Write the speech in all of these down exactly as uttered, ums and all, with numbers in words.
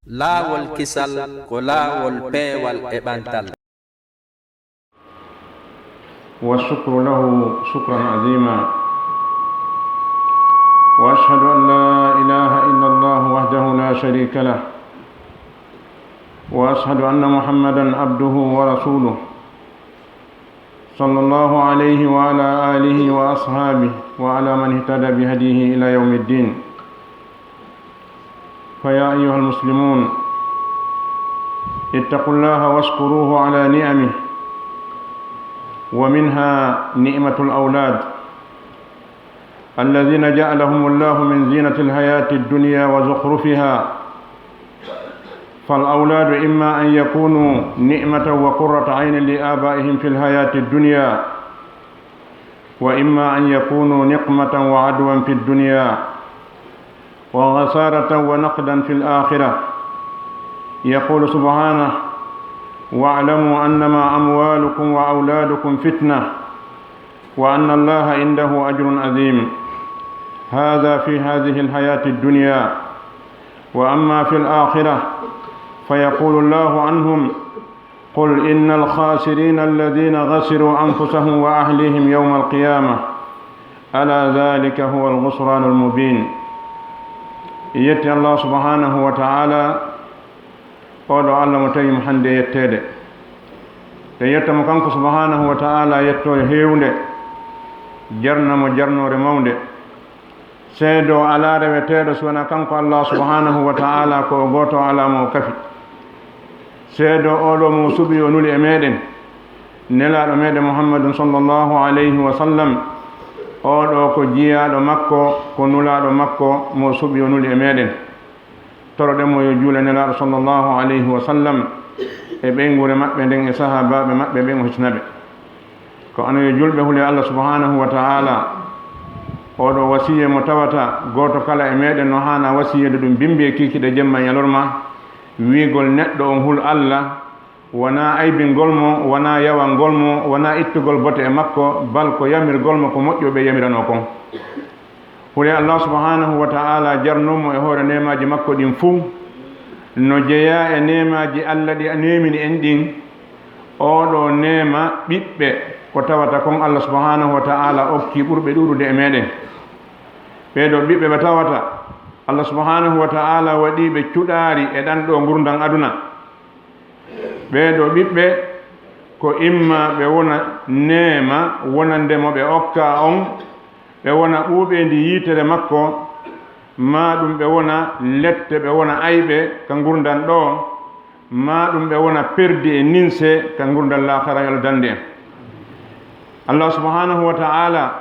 Laawol kisal ko laawol peewal e ɓantal. والشكر له شكرا عظيما. وأشهد أن لا إله إلا الله وحده لا شريك له. وأشهد أن محمدا عبده ورسوله. صلى الله عليه وعلى آله وأصحابه وعلى من اهتدى بهديه إلى يوم الدين. فيا أيها المسلمون، اتقوا الله واشكروه على نعمه، ومنها نعمة الأولاد الذين جعلهم الله من زينة الحياة الدنيا وزخرفها. فالأولاد إما أن يكونوا نعمة وقرة عين لآبائهم في الحياة الدنيا، وإما أن يكونوا نقمة وعدوا في الدنيا، وخسارة ونقدا في الآخرة. يقول سبحانه: واعلموا أنما أموالكم وأولادكم فتنة، وأن الله عنده أجر عظيم. هذا في هذه الحياة الدنيا، وأما في الآخرة فيقول الله عنهم: قل إن الخاسرين الذين خسروا أنفسهم وأهليهم يوم القيامة، ألا ذلك هو الخسران المبين. Yetti Allah subhanahu wa ta'ala, oɗo Allah mo tawi mo hande yetteede. Ɗe yetta mo kanko subhanahu wa ta'ala yettoore heewnde, jarna mo jarnoore mawnde. Seedo alaa reweteeɗo si wonaa kanko Allah subhanahu wa ta'ala, ko o gooto alaa mo o kafi. Seedo oɗo mo suɓi o nuli e meɗen, nelaaɗo meɗen Muhammadun sallallahu alayhi wa sallam, oɗo ko jiyaaɗo makko, ko nulaaɗo makko mo suɓi o nuli e meɗen. Toroɗen mo yo juule nelaaɗo sallallahu alayhi wa sallam e ɓeynguure maɓɓe nden e sahaabaaɓe maɓɓe ɓen o hisna ɓe. Ko onon yo julɓe, hule Allah subhanahu wa ta'ala. Oɗo wasiye mo tawata gooto kala e meɗen no haana wasiyede ɗum bimbi e kikiɗe jemma e ñalorma, wiigol neɗɗo on hul Allah, wonaa aybingol mo, wonaa yawangol mo, wonaa ittugol bote e makko, bal ko yamirgol mo ko moƴƴo ɓe yamiranoo kon. Hule Allah subhanahu wa ta'ala jarnoo mo e hoore neemaaji makko ɗin fuu, no jeyaa e neemaaji Allah ɗi neemini en ɗin. Oɗo neema ɓiɓɓe ko tawata kon Allah subhanahu wa ta'ala okki ɓurɓe ɗuuɗude e meɗen. Ɓeeɗo ɓiɓɓe ɓe tawata Allah subhanahu wa ta'ala waɗii ɓe cuɗaari e ɗan ɗo ngurndan aduna. Ɓeeɗo ɓiɓɓe ko imma ɓe wona neema wonande mo ɓe okka on, ɓe wona ɓuuɓeendi yiitere makko, maa ɗum ɓe wona lette, ɓe wona ayɓe ka ngurndan ɗo, maa ɗum ɓe wona perdi e ninse ka ngurndan laakara, yo Allah dandu en. Allah subhanahu wa ta'ala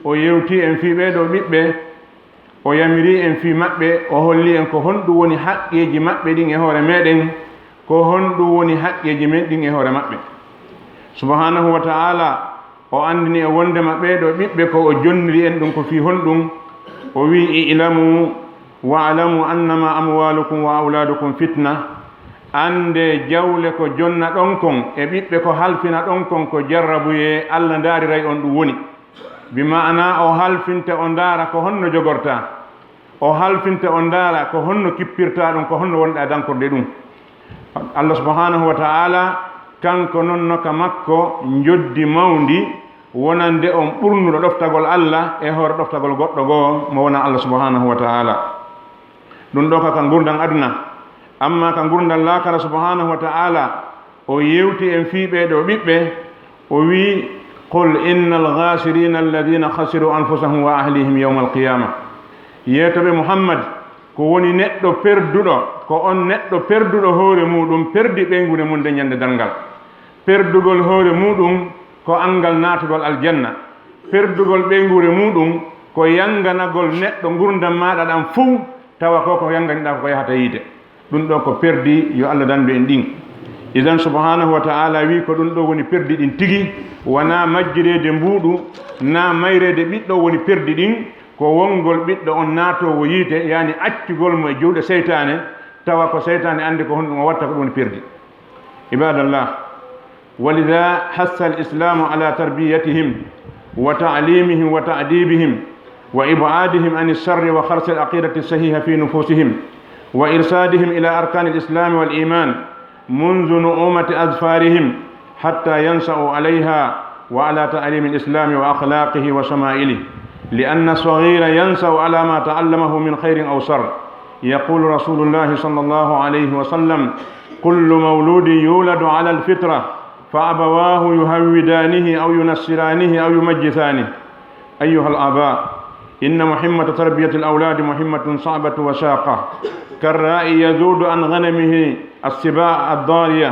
o yewti en fii ɓeeɗo ɓiɓɓe, o yamiri en fii maɓɓe, o holli en ko honɗum woni haqqeeji maɓɓe ɗin e hoore meɗen, ko honɗum woni haqqeeji men ɗin e hoore maɓɓe. Subhanahu wa ta'ala o anndini en wondema ɓeeɗo ɓiɓɓe ko o jonniri en ɗum ko fii honɗum? O wi'i: i'lamu wa'lamu annama amwalukum wa awladukum fitna. Annde jawle ko jonna ɗon kon e ɓiɓɓe ko halfina ɗon kon ko jarrabuyee, Allah ndaariray on ɗum woni. Bi ma'ana o halfinte o ndaara ko honno jogorta, o halfinte o ndaara ko honno kippirta ɗum, ko honno wonɗa dankorde ɗum. Allah subhanahu wa ta'ala kanko non no ka makko njoddi mawndi wonande on ɓurnuɗo ɗoftagol Allah e hoore ɗoftagol goɗɗo goo mo wona Allah subhanahu wa ta'ala. Ɗum ɗo ka, ka ngurndan aduna. Amma ka ngurndan laakara subhanahu wa ta'ala, o yewti en fii ɓeeɗo ɓiɓɓe, o wi'i: qul innal khasirina alladhina khasiru anfusahum wa ahlihim yawmal qiyama. Yeetoɓe Muhammad, ko woni neɗɗo perduɗo? Ko on neɗɗo perduɗo hoore muɗum, perdi ɓeynguure mum nde ñande darngal. Perdugol hoore muɗum ko anngal naatugol aljanna. Perdugol ɓeynguure muɗum ko yanganagol neɗɗo ngurndan maaɗa ɗan fow, tawa ko ko yanganiɗaa ko yahata yiite. Ɗum ɗo ko perdi, yo Allah dandu en ɗin. Idan subhanahu wa ta'ala wi ko ɗum ɗo woni perdi ɗin tigi, wonaa majjireede mbuuɗu, naa mayreede ɓiɗɗo woni perdi ɗin, ko wongol ɓiɗɗo on naatoowo yiite, yaani accugol mo e juuɗe seytaane, tawa ko seytaane anndi ko honɗum o watta, ko ɗum woni perdi. Ibadallah, ولذا حث الإسلام على تربيتهم وتعليمهم وتأديبهم وإبعادهم عن الشر وغرس العقيدة الصحيحة في نفوسهم وإرشادهم إلى أركان الإسلام والإيمان منذ نعومة أظفارهم حتى ينشأوا عليها وعلى تعليم الإسلام وأخلاقه وشمائله، لأن الصغير ينشأ على ما تعلمه من خير أو شر. يقول رسول الله صلى الله عليه وسلم: كل مولود يولد على الفطرة، فأبواه يهودانه أو ينصرانه أو يمجسانه. أيها الآباء، إن مهمة تربية الأولاد مهمة صعبة وشاقة، كالراعي يذود عن غنمه السباع الضارية،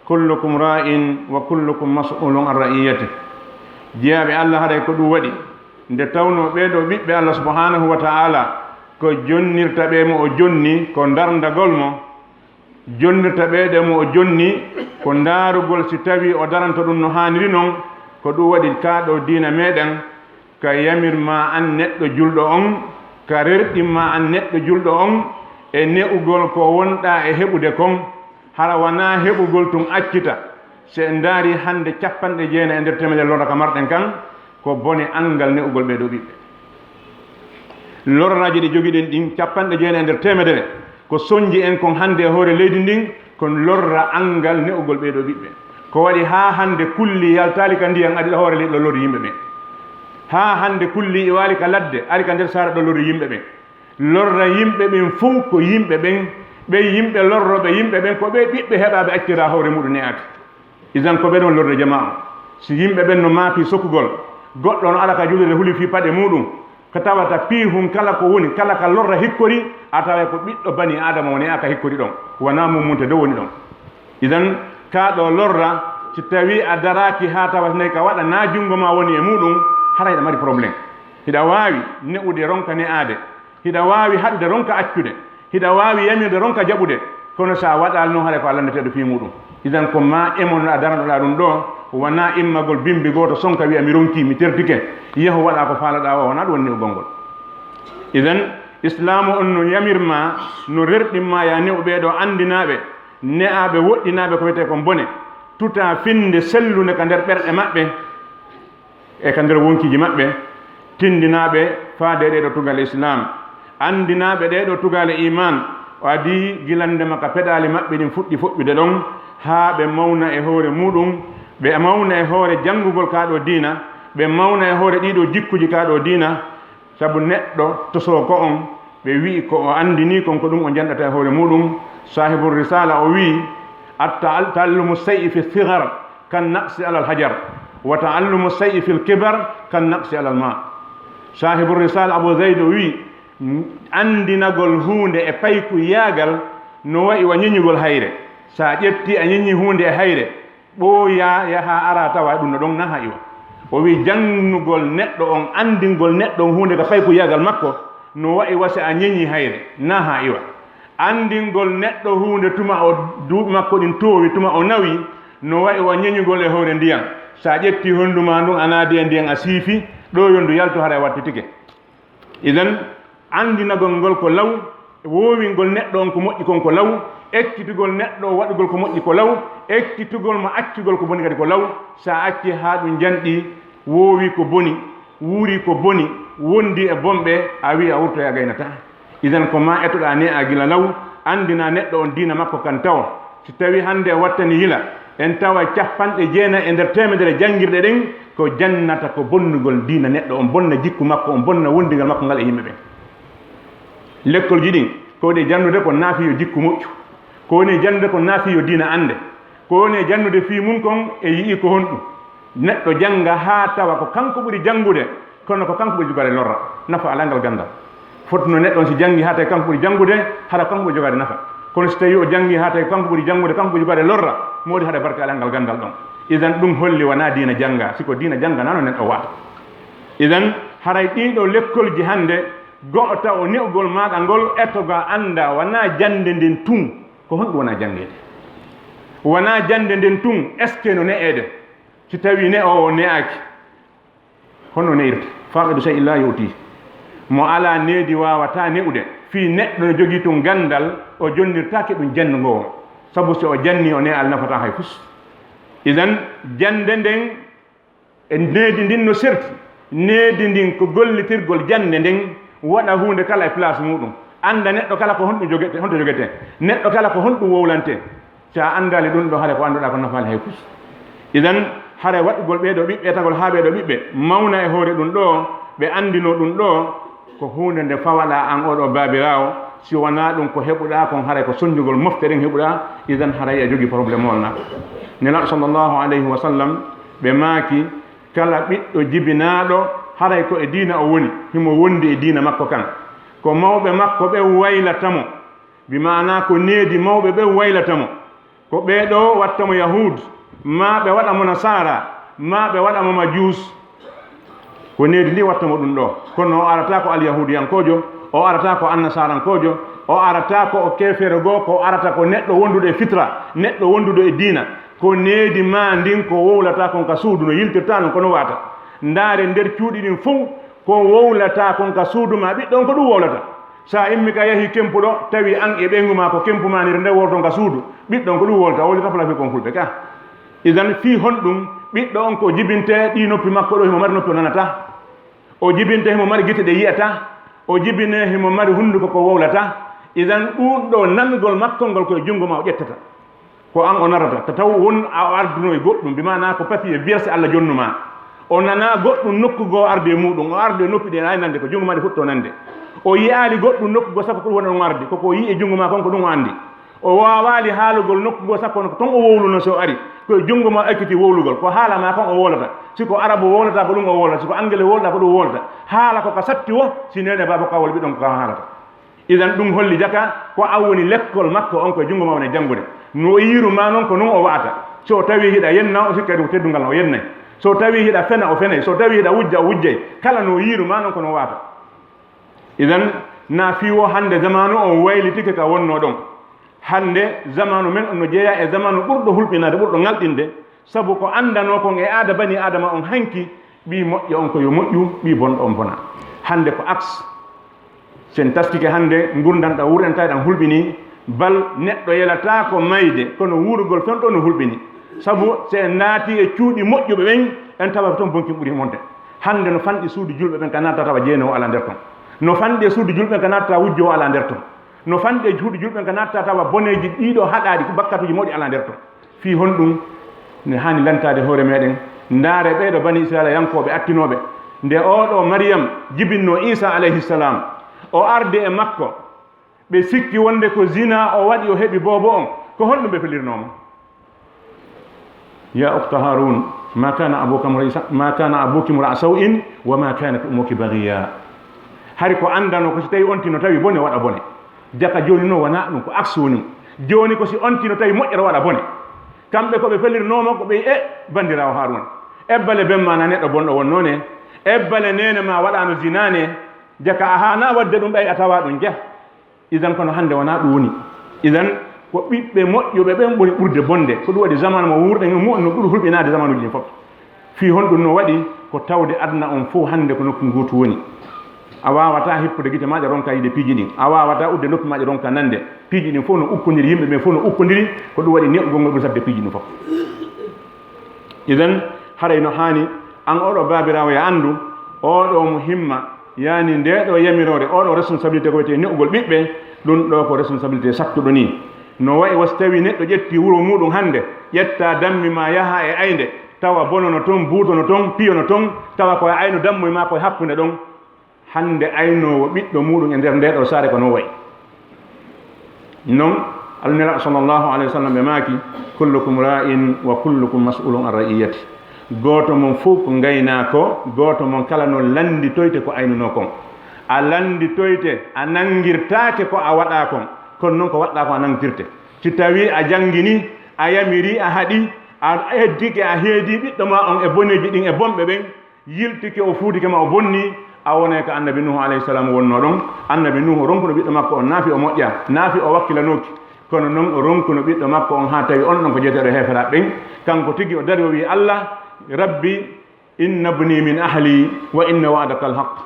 كلكم راع وكلكم مسؤول عن رعيته. Jiyaaɓe Allah, haray ko ɗum waɗi nde tawnoo ɓee ɗoo ɓiɓɓe Allah subhanahu wa ta'ala ko jonnirta ɓe mo o jonni, ko darndagol mo, jonnirta ɓee ɗe mo o jonni, ko ndaarugol si tawii o daranto ɗum no haaniri non. Ko ɗum waɗi kaa ɗoo diina meɗen ka yamir ma an neɗɗo julɗo on, ka rerɗin ma an neɗɗo julɗo on, e ne'ugol ko wonɗaa e heɓude kon, hara wanaa heɓugol tun accita. Si en ndaari hannde, capanɗe jeenayi e nder teemedere lorra ka marɗen kan, ko bone anngal ne'ugol ɓee ɗoo ɓiɓɓe. Lorraaji ɗi jogiɗen ɗin, capanɗe jeenayi e nder teemedere, ko sonji en kon hannde e hoore leydi ndin, kon lorra anngal ne'ugol ɓee ɗoo ɓiɓɓe. Ko waɗi haa hannde kulli yaltaali ka ndiyan, ari ɗo hoore leydi ɗo lorri yimɓe ɓen. Haa hannde kulli iwaali ka ladde, ari ka nder saare ɗo lorri yimɓe ɓen. Lorra yimɓe ɓen fow ko yimɓe ɓen, ɓen yimɓe lorrooɓe yimɓe ɓen, ko ɓe ɓiɓɓe heɓaaɓe accira hoore muɗum ne'aaki. Idan ko ɓe ɗon lorre jamaa on. Si yimɓe ɓen no maapi sokugol, goɗɗo no ala ka juulirde huli fii paɗe muɗum, ko tawata piihun kala ko woni, kala ka lorra hikkori, a taway ko ɓiɗɗo bani Aadama woni a ka hikkori ɗon, wanaa mummunte dow woni ɗon. Idan, kaa ɗoo lorra, si tawii a daraaki haa tawata nay ka waɗa naa junngo maa woni e muɗum, haray hiɗa mari problème. Hiɗa waawi ne'ude ronka ne'aade, hiɗa waawi haɗude ronka accude, hiɗa waawi yamirde ronka jaɓude, kono si a waɗaali non, haray ko a lanndeteeɗo fii muɗum. Idan ko maa emonoɗaa daranɗoɗaa ɗum ɗoo, wanaa immagol bimbi gooto sonka wi'a mi ronkii, mi tertike, yahu waɗaa ko faalaɗaa o, wanaa ɗum woni ne'ugol ngol. Idan, Islaamu on no yamir maa, no rerɗin maa yo a ne'u ɓee ɗoo anndinaaɓe, ne'aaɓe, woɗɗinaaɓe ko wiyetee kon bone, tutaa finnde sellunde ka nder ɓerɗe maɓɓe, e ka nder wonkiiji maɓɓe, tinndinaaɓe faade e ɗee ɗoo tugaale Islaam, anndinaaɓe ɗee ɗoo tugaale iimaan, o adii gilannde ma ka peɗaali maɓɓe ɗin fuɗɗi foɓɓude ɗon, haa ɓe mawna e hoore muuɗum, ɓe mawna e hoore janngugol kaa ɗoo diina, ɓe mawna e hoore ɗii ɗoo jikkuuji kaa ɗoo diina, sabu neɗɗo tosoowo ko on, ɓe wi'i ko o anndinii kon ko ɗum o janɗata e hoore muuɗum. Saahibul Risaala o wi'i, "At-ta'al-, ta'allumu shay'i fi sighar kan naqshi alal hajar, wa ta'allumu shay'i fil kibar kan naqshi alal ma." Saahibul Risaala Abu Zayd o wi'i, "Anndinagol huunde e paykuyaagal no wa'i wa ñeñugol hayre. Si a ƴetti a ñeñi huunde e hayre, ɓooyaa yaha ara tawa ɗum no ɗon naha iwa." O wi'i, janngugol neɗɗo on, anndingol neɗɗo on huunde ka paykuyaagal makko, no wa'i wa si a ñeñi hayre, naha iwa. Anndingol neɗɗo huunde tuma o duuɓi makko ɗin toowi, tuma o nawi, no wa'i wa ñeñugol e hoore ndiyan. Si a ƴetti honndu maa ndun, a naadi e ndiyan, a siifi, ɗo yonndu yaltu, haray wattitike. Idan, anndinagol ngol ko law, woowingol neɗɗo on ko moƴƴi kon ko law, ekkitugol neɗɗo o waɗugol ko moƴƴi ko law, ekkitugol mo accugol ko boni kadi ko law. Si a acci haa ɗum janɗi, woowi ko boni, wuuri ko boni, wondi e bonɓe, a wi'i a wurtoy a gaynataa. Idan ko maa etoɗaa ne'aa gila law, anndinaa neɗɗo on diina makko kan tawo. Si tawii hannde o wattani yila, en tawa capanɗe jeenayi e nder teemedere janngirɗe ɗen ko jannata ko bonnugol diina neɗɗo on, bonna jikku makko on, bonna wondigal makko ngal e yimɓe ɓen. Lekkolji ɗin, ko woni janndude ko naafi yo jikku moƴƴu, ko woni janndude ko naafi yo diina annde, ko woni janndude fii mun kon e yi'i ko honɗum. Neɗɗo jannga haa tawa ko kanko ɓuri janngude, kono ko kanko ɓuri jogaade lorra, nafa alaa ngal ganndal. Fottuno neɗɗo on si janngi haa tawi kanko ɓuri janngude, hara kanko ɓuri jogaade nafa. Kono si tawii o janngi haa tawi kanko ɓuri janngude, kanko ɓuri jogaade lorra, moodi hara barke alaa ngal ganndal ɗon. Idan ɗum holli wanaa diina jannga, si ko diina jannganaano neɗɗo waata. Idan haray ɗii ɗoo lekkolji hannde, go'o taw o ne'ugol maaɗa ngol, etogaa anndaa wanaa jannde nden tun, ko honɗum wonaa janngeede? Wanaa jannde nden tun, est-ce que no ne'eede? Si tawii ne'oowo ne'aaki, honno ne'irta? Faaqidu shay'in laa yu'tiihi. Mo alaa needi waawataa ne'ude. Fii neɗɗo no jogii tun ganndal, o jonnirtaake ɗum jannugol. Sabu si o jannii, o ne'aali, nafataa hay fus. Idan, jannde nden e needi ndin no serti. Needi ndin ko gollitirgol jannde nden, waɗa huunde kala e place muuɗum. Annda neɗɗo kala ko honɗum jogete, honto jogete. Neɗɗo kala ko honɗum wowlante. Si a anndaali ɗum ɗo, hare ko annduɗaa ko nafaali hay kus. Idan, hare waɗugol ɓee ɗoo ɓiɓɓe, etagol haa ɓee ɗoo ɓiɓɓe, mawna e hoore ɗum ɗoo, ɓe anndinoo ɗum ɗoo, ko huunde nde fawaɗaa an oo ɗoo baabiraawo, si wanaa ɗum ko heɓuɗaa kon, haray ko sonnjugol mofte ɗen heɓuɗaa, idan haray a jogii problème mawna. Nelaaɗo sallallahu alayhi wa sallam, ɓe maaki, kala ɓiɗɗo jibinaaɗo, haray ko e diina o woni, himo wondi e diina makko kan. Ko mawɓe makko ɓen waylata mo, bi maanaa ko needi mawɓe ɓen waylata mo. Ko ɓee ɗoo watta mo Yahuud, maa ɓe waɗa mo Nasaara, maa ɓe waɗa mo Majuus. Ko needi ndin watta mo ɗum ɗoo. Kono o arataa ko alyahuudiyankoojo, o arataa ko annasarankoojo, o arataa ko o keefeero goo, ko o arata ko neɗɗo wonduɗo e fitra, neɗɗo wonduɗo e diina. Ko needi maa ndin ko wowlata kon ka suudu no yiltirta non ko no wa'ata. Ndaare nder cuuɗi ɗin fow, ko wowlata kon ka suudu maa ɓiɗɗo on ko ɗum wowlata. Sa immi ka yahi kempuɗo, tawi an e ɓeyngu maa ko kempu maa nir nde worton ka suudu, ɓiɗɗo on ko ɗum wowlata, o wowlata fala fi kon fulɓe ka. Idan fii honɗum ɓiɗɗo on ko jibinte ɗi noppi makko ɗo himo mari noppi o nanata? O jibinte himo mari gite ɗe yi'ata? O jibine himo mari hunduko ko wowlata? Idan ɗum ɗo nangol makko ngol ko e junngo maa o ƴettata. Ko an o narata, ta taw won a o arduno e goɗɗum, bi maanaa ko papier vierge Alla jonnu maa. O nanaa goɗɗum nokku goo arde e muuɗum, o arde e noppi ɗi ay nande ko junngo maa ɗi fuɗɗo nande. O yi'aali goɗɗum nokku goo sakko ko ɗum woni on ardi, ko ko yi'i e junngo maa kon ko ɗum o anndi. O waawaali haalugol nokku goo sakko ko ton o wowluno si o ari, ko e junngo maa o ekkiti wowlugol, ko haala maa kon o wowlata. Si ko arabu wowlata ko ɗum o wowlata, si ko angele wowlata ko ɗum wowlata. Haala ko ka satti wo, si neene baaba kawol ɓiɗɗon ko ka haalata. Idan ɗum holli jaka ko an woni lekkol makko on ko e junngo maa woni janngude. No o yiiru maa non ko non o wa'ata. So o tawi hiɗa yenna, o sikka ɗum teddungal o yennay. So o tawi hiɗa fena, o fenay. So o tawi hiɗa wujja, o wujjay. Kala no o yiiru maa non ko non o wa'ata. Idan na fii wo hannde zamaanu on waylitike ka wonnoo ɗon. Hannde zamaanu men on no jeyaa e zamaanu ɓurɗo hulɓinaade, ɓurɗo ŋalɗinde. Sabu ko anndanoo kon e aada bani Aadama on hanki, ɓii moƴƴo on ko yo moƴƴu, ɓii bonɗo on bona. Hannde ko aks. Si en taskike hannde, ngurndan ɗan wuurɗen tawi ɗan hulɓinii, bal neɗɗo yelataako mayde, kono wuurugol fen ɗon no hulɓini. Sabu si en naati e cuuɗi moƴƴuɓe ɓen, en tawa ko ton bonkin ɓuri wonde. Hannde no fanɗi suudu julɓe ɓen ka naata tawa jeenoowo alaa nder ton. No fanɗi e suudu julɓe ɓen ka naata tawa wujjoowo alaa nder ton. No fanɗi e suudu julɓe ɓen ka naata tawa boneeji ɗiɗo haɗaaɗi, ko bakkatuuji mawɗi alaa nder ton. Fii honɗum ne haani lantaade hoore meɗen? Ndaare ɓee ɗo bani Israa'iila yankooɓe attinooɓe. Nde oo ɗoo Mariyam jibinnoo Iisaa alayhi salaam, o ardi e makko, ɓe sikki wonde ko zinaa o waɗi, o heɓi boobo on. Ko honɗum ɓe felirnoo mo? Ya ukhta Harun, ma kana abuka mra-, ma kana abuki mra'a saw'in wa ma kanat ummuki baghiya. Hari ko anndano ko si tawi on tino tawi bone waɗa bone. Jaka jooni noon wonaa ɗum, ko aksu woni. Jooni ko si on tino tawi moƴƴere waɗa bone. Kamɓe ko ɓe felirnoo mo ko ɓe e banndiraawo Haruna. Ebbale ben ma na neɗɗo bonɗo wonnoo ne. Ebbale neene ma waɗaano zinaa ne. Jaka a haanaa waɗde ɗum ɓay a tawaa ɗum jah. Idan kono hannde wonaa ɗum woni. Idan ko ɓiɓɓe moƴƴuɓe ɓen ɓuri ɓurde bonde. Ko ɗum waɗi zamaanu mo wuurɗen e mu'un no ɓuri hulɓinaade zamaanuuji ɗin fof. Fii honɗum no waɗi? Ko tawde aduna on fof hannde ko nokku nguutu woni. A waawataa hippude gite maaɗa ronka yiide piiji ɗin. A waawataa udde noppi maaɗa ronka nande. Piiji ɗin fof no ukkondiri, yimɓe ɓen fof no ukkondiri. Ko ɗum waɗi ne'ugol ngol ɓuri saɗde piiji ɗin fof. Idan haray no haani an oɗo baabiraawo ya anndu, oɗo muhimma, yaani nde ɗo yamiroore, oɗo responsabilité ko wiyetee ne'ugol ɓiɓɓe, ɗum ɗo ko responsabilité sattuɗo nii. No wayi wo si tawii neɗɗo ƴetti wuro muuɗum hannde, ƴetta dammi maa yaha e aynde, tawa bono no ton, buuto no ton, piyo no ton, tawa ko e ayno dammoy maa ko e hakkunde ɗon. Hannde aynoowo ɓiɗɗo muuɗum e nder ndee ɗoo saare ko non wayi. Non, Nelaaɗo sallallahu alayhi wa sallam ɓe maaki, kullukum ra'in wa kullukum mas'ulun an ra'iyati. Gooto mon fof ko ngaynaako, gooto mon kala no lannditoyte ko aynunoo kon. A lannditoyte, a nanngirtaake ko a waɗaa kon, kono non ko waɗɗaa kon a nanngirte. Si tawii a janngini, a yamiri, a haɗi, a heddike, a heedi ɓiɗɗo maa on e boneeji ɗin e bonɓe ɓen, yiltike o fuutike ma o bonni, a wonay ka annabi Nuhu alayhi salam wonnoo ɗon. Annabi Nuhu ronkuno ɓiɗɗo makko on, naafi o moƴƴa, naafi o wakkilanooki. Kono non o ronkuno ɓiɗɗo makko on haa tawi on ɗon ko jeeteɗo heeferaaɓe ɓen. Kanko tigi o dari o wi'i Allah, Rabbi, inna ibni min ahli wa inna wa'daka alhaq.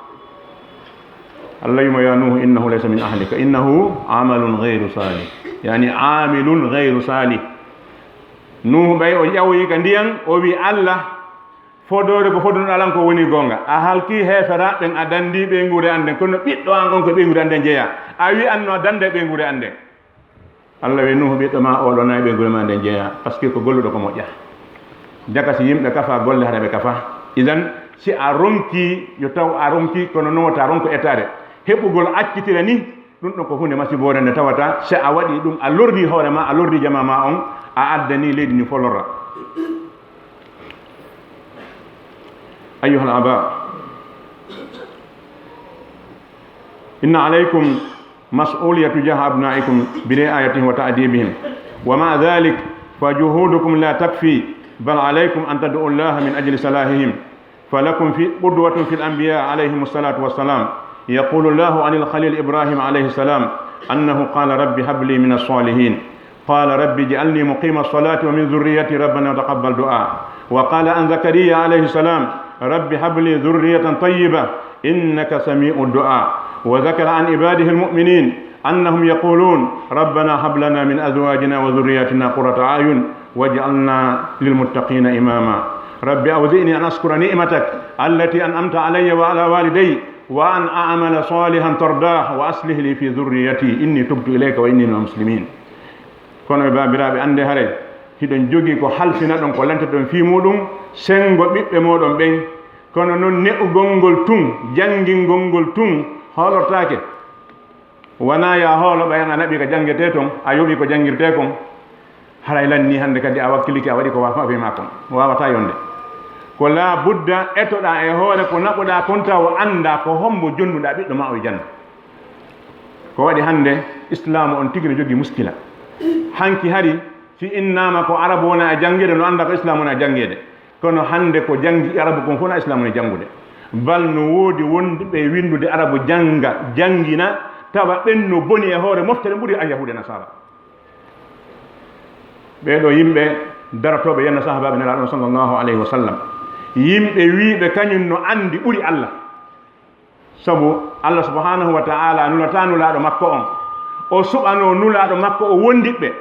Allah yimo ya Nuhu, innahu laysa min ahlika, innahu amalun ghayru salih. Yani amilun ghayru salih. Nuhu ɓay o ƴawoyi ka ndiyan, o wi'i Allah, Fodoore ko fodunɗaa lan ko woni goonga. A halkii heeferaaɓe ɓen, a danndii ɓeynguure an nden, kono ɓiɗɗo an on ko ɓeynguure an nden jeyaa. A wi'anno a dannday ɓeynguure an nden. Allah wi'i Nuuhu, ɓiɗɗo maa oo ɗoo naa e ɓeynguure maa nden jeyaa, parce que ko golluɗo ko moƴƴaa. Jaka si yimɓe kafaa golle, hara ɓe kafaa. Idan, si a ronkii, yo taw a ronkii, kono non wota ronko etaade. Heɓugol accitira ni, ɗum ɗon ko huunde masiboore nde tawata si a waɗii ɗum, a lorrii hoore maa, a lorrii jamaa maa on, a addanii leydi ndin fof lorra. أيها الآباء، إن عليكم مسؤولية تجاه أبنائكم برعايتهم وتأديبهم، ومع ذلك فجهودكم لا تكفي، بل عليكم أن تدعوا الله من أجل صلاحهم، فلكم في قدوة في الأنبياء عليهم الصلاة والسلام. يقول الله عن الخليل إبراهيم عليه السلام أنه قال: رب هب لي من الصالحين. قال: رب اجعلني مقيم الصلاة ومن ذريتي، ربنا تقبل دعاء. وقال عن زكريا عليه السلام: رب هب لي ذرية طيبة إنك سميع الدعاء. وذكر عن عباده المؤمنين أنهم يقولون: ربنا هب لنا من أزواجنا وذرياتنا قرة أعين واجعلنا للمتقين إماما. رب أوزعني أن أشكر نعمتك التي أنعمت علي وعلى والدي وأن أعمل صالحا ترضاه وأصلح لي في ذريتي إني تبت إليك وإني من المسلمين. Kono, e baabiraaɓe, annde haray hiɗon jogii ko halfinaɗon, ko lantaɗon fii muuɗum, senngo ɓiɓɓe mooɗon ɓen. Kono non, ne'ugol ngol tun, janngingol ngol tun, hoolortaake. Wanaa yo a hoolo ɓay an a naɓii ka janngetee ton, a yoɓii ko janngirtee kon. Haray lannii hannde kadi a wakkilike, a waɗii ko waawaa fii maa kon. Waawataa yonde. Ko laa budda etoɗaa e hoore ko naɓuɗaa kon, tawa anndaa ko hombo jonnuɗaa ɓiɗɗo maa o e janna. Ko waɗi hannde Islaamu on tigi no jogii muskila. Hanki hari, si innaama ko Arabu wona e janngeede, no anndaa ko Islaamu wona e janngeede. Kono hannde ko janngi Arabu kon fof na Islaamu woni janngude. Bal no woodi wonduɓe winndude Arabu jannga, janngina, tawa ɓen no boni e hoore moftere ɓuri an Yahuuda e Nasaara. Ɓee ɗoo yimɓe darotooɓe yenna sahaabaaɓe Nelaaɗo on sallallahu alayhi wa sallam. Yimɓe wiiɓe kañum no anndi ɓuri Allah. Sabu Allah subhanahu wa ta'ala nulataa Nulaaɗo makko on. O suɓanoo Nulaaɗo makko o wondiɓɓe.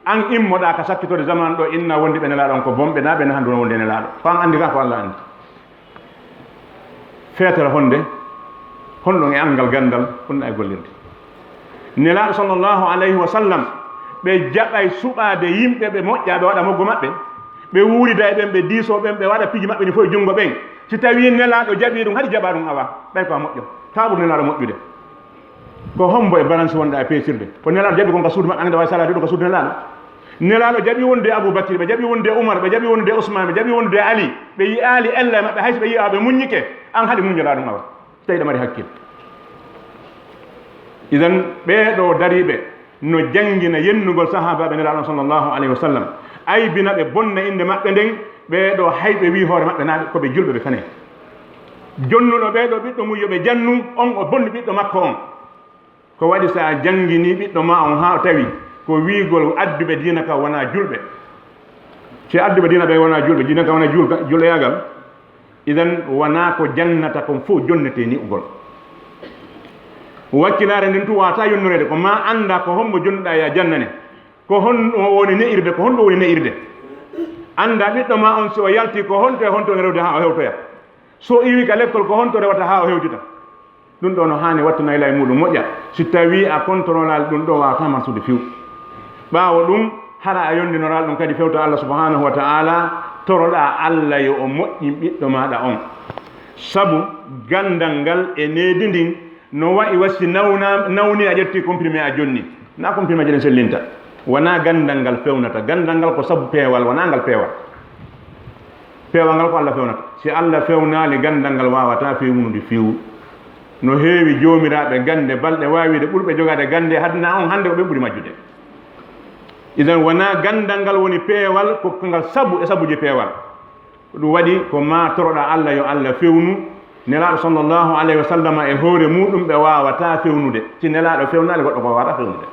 An immoɗaa ka sakkitorde zaman ɗo, inna wondiɓɓe Nelaaɗo on ko bonɓe, naa ɓe nahan ɗum wonde Nelaaɗo. Ko an anndi kan ko Allah anndi. Feetere honde, honɗum e anngal ganndal, honɗum e gollirde. Nelaaɗo sallallahu alayhi wa sallam, ɓe jaɓay suɓaade yimɓe ɓe moƴƴaa, ɓe waɗa moggo maɓɓe, ɓe wuurida e ɓen, ɓe diisoo ɓen, ɓe waɗa piiji maɓɓe ni fof e junngo ɓen. Si tawii Nelaaɗo jaɓii ɗum, haɗi jaɓaa ɗum awa, ɓay ko a moƴƴo. Taa ɓuri Nelaaɗo moƴƴude. Ko hombo e balance wonɗaa e peesirde? Ko Nelaaɗo jaɓi kon ka suudu maɓɓe, an nde waawi salaade ɗum ka suudu Nelaaɗo. Nelaaɗo jaɓi wonde Abu Bakri, ɓe jaɓi wonde Umar, ɓe jaɓi wonde Usman, ɓe jaɓi wonde Ali, ɓe yi'aali ella e maɓɓe, hay so ɓe yi'aa ɓe muññike, an haɗi muññoɗaa ɗum awa, tawi ɗo mari hakkil. Idan, ɓee ɗoo dariiɓe no janngina yennugol sahaabaaɓe Nelaaɗo sallallahu alayhi wa sallam, aybina ɓe, bonna innde maɓɓe nden, ɓee ɗoo hay ɓe wii hoore maɓɓe naa ɓe, ko ɓe julɓe ɓe fane. Jonnuɗo ɓee ɗoo ɓiɗɗo mum yo ɓe jannu, on o bonni ɓiɗɗo makko on. Ko waɗi so a jannginii ɓiɗɗo maa on haa o tawi ko wiigol adduɓe diina ka wonaa julɓe. Si adduɓe diina ɓe wonaa julɓe, diina ka wonaa juulka, julɗoyaagal, idan wonaa ko jannata kon fof jonnetee ni'ugol. Wakkilaare nden tun waawataa yonnoreede, ko maa anndaa ko hombo jonnuɗaa yo a jannane, ko honɗum o woni ne'irde, ko honɗum o woni ne'irde. Anndaa ɓiɗɗo maa on si o yaltii ko honto e honto o rewde haa o hewtoya. So o iwii ka lekkol ko honto rewata haa o hewtita. Ɗum ɗoo no haani wattu naylaa e muuɗum moƴƴa. Si tawii a contrôlaali ɗum ɗoo, waawataa marsude few. Ɓaawo ɗum, hara a yondinoraali ɗum kadi fewta Allah subhanahu wa ta'ala, toroɗaa Allah yo o moƴƴin ɓiɗɗo maaɗa on. Sabu ganndal ngal e needi ndin no wa'i wa si nawna-, nawni a ƴetti comprimé a jonni. Na comprimé je ɗen sellinta. Wonaa ganndal ngal fewnata. Ganndal ngal ko sabu peewal, wonaa ngal peewal. Peewal ngal ko Allah fewnata. Si Allah fewnaali, ganndal ngal waawataa fewnude few. No heewi joomiraaɓe gannde balɗe waawiiɗe ɓurɓe jogaade gannde aduna on hannde ko ɓe ɓuri majjude. Idan wonaa ganndal ngal woni peewal, ko ngal sabu e sabuuji peewal. Ko ɗum waɗi ko maa toroɗaa Allah yo Allah fewnu Nelaaɗo sallallahu alayhi wa sallam e hoore muuɗum, ɓe waawataa fewnude. Si Nelaaɗo fewnaali, goɗɗo ko waawataa fewnude.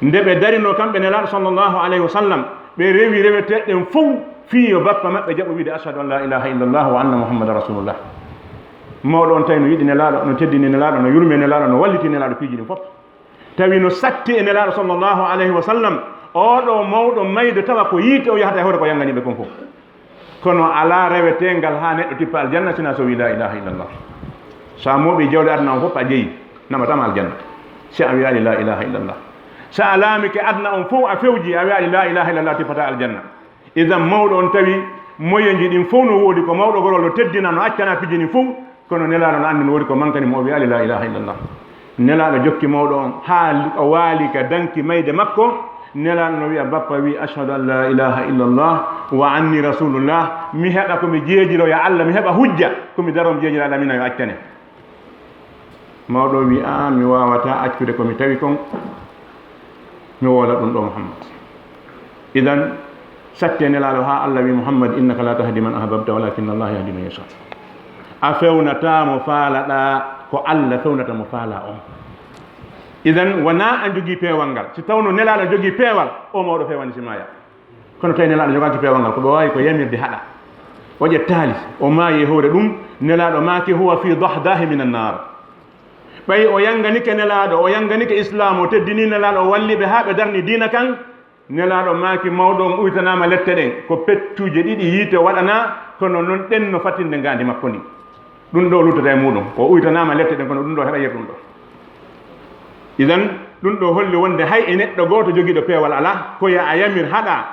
Nde ɓe darinoo kamɓe Nelaaɗo sallallahu alayhi wa sallam, ɓe rewi reweteeɗe ɗen fow fii yo bappa maɓɓe jaɓu wiide: "Ashhadu an laa ilaaha illallah wa anna Muhammadan rasulullah." Mawɗo on tawi no yiɗi Nelaaɗo, no teddini Nelaaɗo, no yurmee Nelaaɗo, no walliti Nelaaɗo piiji ɗin fof. Tawi no satti e Nelaaɗo sallallahu alayhi wa sallam, oo ɗoo mawɗo mayde tawa ko yiite o yahata e hoore ko yannganii ɓe kon fof. Kono alaa reweteengal haa neɗɗo tippa aljanna, sinaa so wii laa ilaaha illallah. So a mooɓii jawle aduna on fof, a jeyi, naɓataama aljanna. Si a wiyaali laa ilaaha illallah. So a laamike aduna on fof, a fewji, a wiyaali laa ilaaha illallah, tippataa aljanna. Idan mawɗo on tawi moyenji ɗin fof no woodi, ko mawɗo gorol no teddina, no accana piji ɗin fof, kono Nelaaɗo no anndi no woodi ko mankani mo, o wiyaali laa ilaaha illallah. Nelaaɗo jokki mawɗo on haa o waali ka danki mayde makko. Nelaaɗo no wiya, bappa wi, ashhadu an laa ilaaha illallah wa anni rasulullah. Mi heɓa ko mi jeejiroya Allah, mi heɓa hujja ko mi daro mi jeejira Allah, mina yo accane. Mawɗo wi, a, mi waawataa accude ko mi tawi kon, mi woola ɗum ɗo Muhammad. Idan, satte Nelaaɗo haa Allah wi, Muhammad, innaka laa tahdi man ahbabta walakinna Allah yahdi man yasha. A fewnataa mo faalaɗaa, ko Allah fewnata mo faalaa on. Idan, wonaa a jogii peewal ngal. Si tawno Nelaaɗo jogii peewal, o mawɗo feewani si maaya. Kono tawi Nelaaɗo jogaaki peewal ngal, ko ɓe waawi ko yamirde haɗa. O ƴettaali, o maayi e hoore ɗum, Nelaaɗo maaki, huwa fi dahdahi minan naar. Ɓay o yanganike Nelaaɗo, o yanganike Islaam, o teddini Nelaaɗo, o walli ɓe haa ɓe darni diina kan, Nelaaɗo maaki, mawɗo on uytanaama lette ɗen, ko peccuuje ɗiɗi yiite waɗanaa, kono non ɗen no fatinde ngaandi makko ndi. Ɗum ɗo luttata e muuɗum, o uytanaama lette ɗen, kono ɗum ɗo heɓa yer ɗum ɗo. Idan, ɗum ɗo holli wonde hay e neɗɗo gooto jogiiɗo peewal alaa, ko ya a yamir haɗa,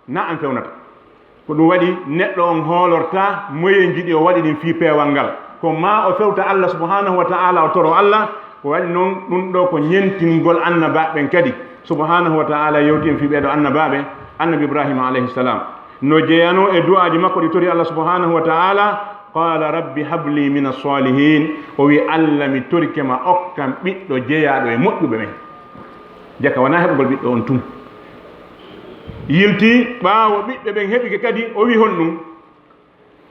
na an fewnata. Ko ɗum waɗi neɗɗo on hoolorta moyenji ɗi o waɗi ɗin fii peewal ngal. Ko maa o fewta Allah subhanahu wa ta'ala, o toro Allah. Ko waɗi non ɗum ɗo ko ñentingol annabaaɓe ɓen kadi. Subhanahu wa ta'ala yewti en fii ɓee ɗo annabaaɓe, annabi Ibrahima alayhi salam. No jeyano e du'aaji makko ɗi tori Allah subhanahu wa ta'ala, qala rabbi habli min as-salihin. O wi, Allah, mi torike ma, okkan ɓiɗɗo jeyaaɗo e moƴƴuɓe ɓen. Jaka wonaa heɓugol ɓiɗɗo on tun. Yilti ɓaawo ɓiɓɓe ɓen heɓike kadi, o wi honɗum?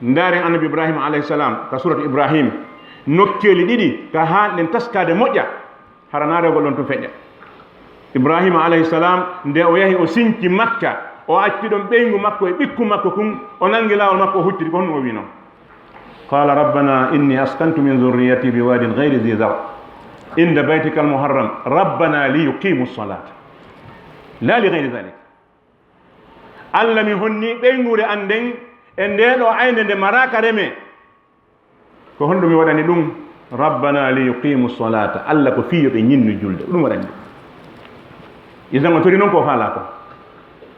Ndaaren annabi Ibrahima alayhi salam ka suratu Ibrahim, nokkeeli ɗiɗi ka haanɗen taskaade moƴƴa, hara naa rewgol ɗon tun feƴƴa. Ibrahima alayhi salam, nde o yahi o sinci Makka, o acci ɗon ɓeyngu makko e ɓikku makko kun, o nangi laawol makko o hucciti, ko honɗum o wi non? Qala rabbana inni askantu min dhurriyyati biwadin ghayri dhi dhar inda baytika al-muharram rabbana li yuqimu as-salata la li ghayri dhalik. Allah, mi honni ɓeynguure an nden e ndee ɗoo aynde nde maraaka reme. Ko honɗum mi waɗani ɗum? Rabbana li yuqimu as-salata. Allah, ko fii yo ɓe ñinnu julde. Ko ɗum waɗani ɗum. Idan o tori non ko faalaa ko.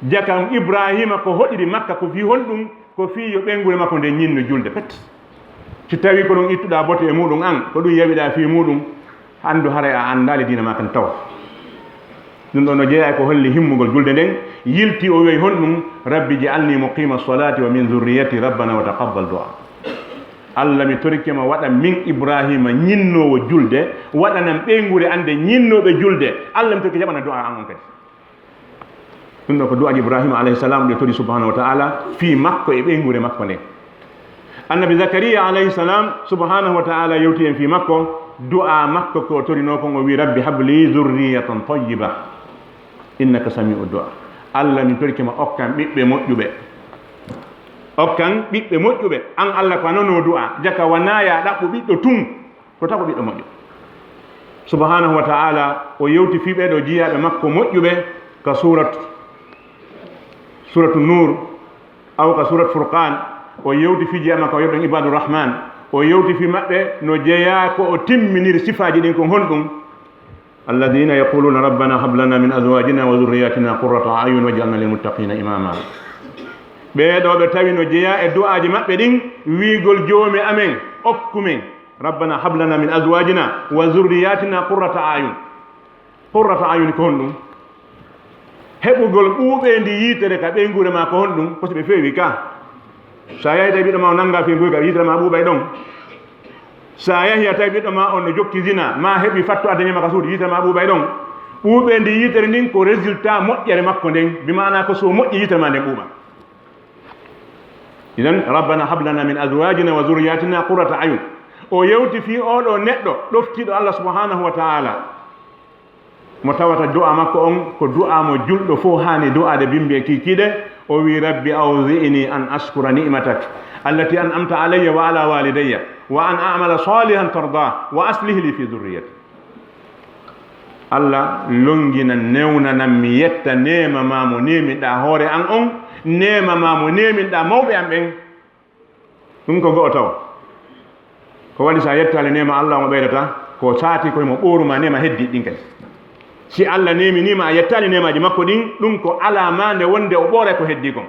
Jaka Ibrahima ko hoɗiri Makka ko fii honɗum? Ko fii yo ɓeynguure makko nde ñinnu julde pet. Si tawii ko ɗum ittuɗaa bote e muuɗum an, ko ɗum yawiɗaa fii muuɗum, anndu haray a anndaali diina maa kan tawa. Ɗum ɗoo no jeyaa e ko holli himmugol julde nden, yilti o wi'i honɗum, rabbi ij'alni muqima as-salati wa min dhurriyyati rabbana wa taqabbal du'a. Allah, mi torike ma waɗan min Ibrahima ñinnoowo julde, waɗanan ɓeynguure an nde ñinnooɓe julde. Allah, mi torike jaɓana du'a an on kadi. Ɗum ɗo ko du'aaji Ibrahima alayhi salam ɗi o tori subhanahu wa ta'ala fii makko e ɓeynguure makko nden. Annabi Zakariya alayhi salam, subhanahu wa ta'ala yewti en fii makko, du'a makko ko o torinoo kon, o wi'i, rabbi habli dhurriyatan tayyiba innaka sami'u du'a. Allah, min torike ma okkan ɓiɓɓe moƴƴuɓe. Okkan ɓiɓɓe moƴƴuɓe. An Allah ko a nanoowo du'a, jaka wonaa ya ɗaɓɓu ɓiɗɗo tun. Ko taw ko ɓiɗɗo moƴƴo. Subhanahu wa ta'ala, o yewti fii ɓee ɗoo jiyaaɓe makko moƴƴuɓe ka surat, suratu Nur, aw ka surat Furqan. O yewti fii jiyaaɓe makko, o yewti Ibadur Rahman. O yewti fii maɓɓe no jeyaa ko o timminiri sifaaji ɗin kon honɗum? Alladhina yaquluna rabbana hab lana min azwajina wa dhurriyyatina qurrata a'yun waj'alna lil muttaqina imama. Ɓee ɗoo ɓe tawi no jeyaa e du'aaji maɓɓe ɗin, wiigol, joomi amen, okku men. Rabbana hab lana min azwajina wa dhurriyyatina qurrata a'yun. Qurrata a'yun ko honɗum? Heɓugol ɓuuɓeendi yitere ka ɓeynguure maa ko honɗum? Ko si ɓe feewi ka. So a yahi tawi ɓiɗɗo maa o nanngaa fii nguyka, yitere maa ɓuuɓay ɗon. So a yahi a tawi ɓiɗɗo maa on no jokki zina, maa heɓi fatto a dañii ma ka suudu, yitere maa ɓuuɓay ɗon. Ɓuuɓeendi yitere ndin ko résultat moƴƴere makko nden, bi maanaa ko so o moƴƴi yitere maa nden ɓuuɓa. Idan, rabbana hab lana min azwajina wa dhurriyyatina qurrata a'yun. O yewti fii oo ɗoo neɗɗo ɗoftiiɗo Allah subhanahu wa ta'ala, mo tawata du'a makko on ko du'a mo julɗo fow haani du'aade bimbi e kiikiiɗe. O wi'i, rabbi awzi'ni an ashkura ni'mataka allati an'amta alayya wa ala walidayya wa an a'mala salihan tardah wa aslih li fi dhurriyyati. Allah, longina, newnanan mi yetta neema maa mo neeminɗaa hoore an on, neema maa mo neeminɗaa mawɓe an ɓen. Ɗum ko go'o taw. Ko waɗi so a yettaali neema Allah, omo ɓeydata, ko saati ko himo ɓooru ma neema heddi ɗin kadi. Si Allah neeminiima a yettaali neemaaji makko ɗin, ɗum ko alaa ma nde wonde o ɓooray ko heddi kon.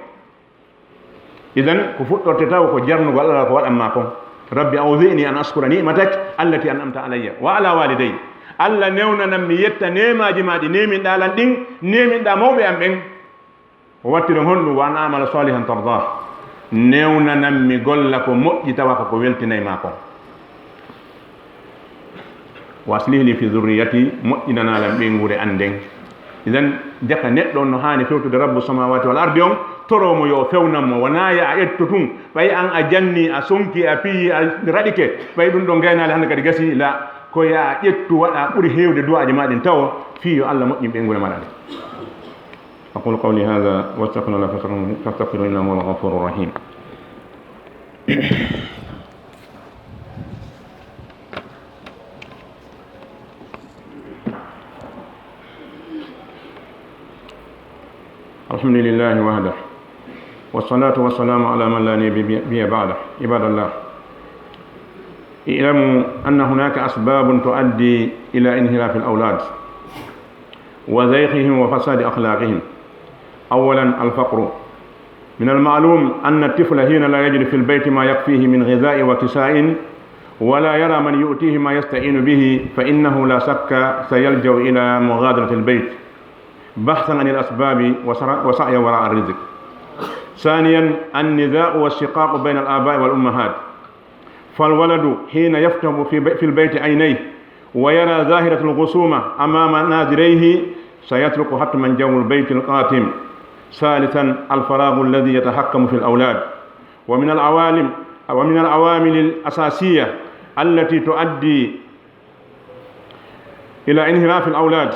Idan, ko fuɗɗorte taw ko jarnugol Allah ko waɗan ma kon. Rabbi awzi'ni an ashkura ni'matak allati an'amta alayya wa ala walidayya. Allah, newnanan mi yetta neemaaji ma ɗi neeminɗaa lan ɗin, neeminɗaa mawɓe am ɓen. O watti ɗon honɗum? Wa an a'mala salihan tardah. Newnanan mi golla ko moƴƴi tawa ko ko weltinay ma kon. Wa aslih li fi dhurriyyati, moƴƴinanaa lan ɓeynguure an nden. Idan, jaka neɗɗo on no haani fewtude Rabbu samawati wal ardi on, toroo mo yo o fewnan mo, wanaa yo a ƴettu tun, ɓay an a janni, a sonki, a piyi, a raɗike, ɓay ɗum ɗon gaynaali hannde kadi gasi, la, ko yo a ƴettu waɗa ɓuri heewde du'aaji ma ɗin tawo, fii yo Allah moƴƴin ɓeynguure maɗa nden. أقول قولي هذا وأستغفر الله فاستغفروه إنه هو الغفور الرحيم. الحمد لله وحده والصلاة والسلام على من لا نبي بعده. عباد الله، اعلموا أن هناك أسباب تؤدي إلى انحراف الأولاد وزيغهم وفساد أخلاقهم. أولا، الفقر. من المعلوم أن الطفل حين لا يجد في البيت ما يكفيه من غذاء وكساء ولا يرى من يؤتيه ما يستعين به، فإنه لا شك سيلجأ إلى مغادرة البيت بحثا عن الأسباب وسعيا وراء الرزق. ثانيا، النزاع والشقاق بين الآباء والأمهات. فالولد حين يفتح في بي-، في البيت عينيه ويرى ظاهرة الخصومة أمام ناظريه، سيترك حتما جو البيت القاتم. ثالثا، الفراغ الذي يتحكم في الأولاد، ومن العوالم، ومن العوامل الأساسية التي تؤدي إلى انحراف الأولاد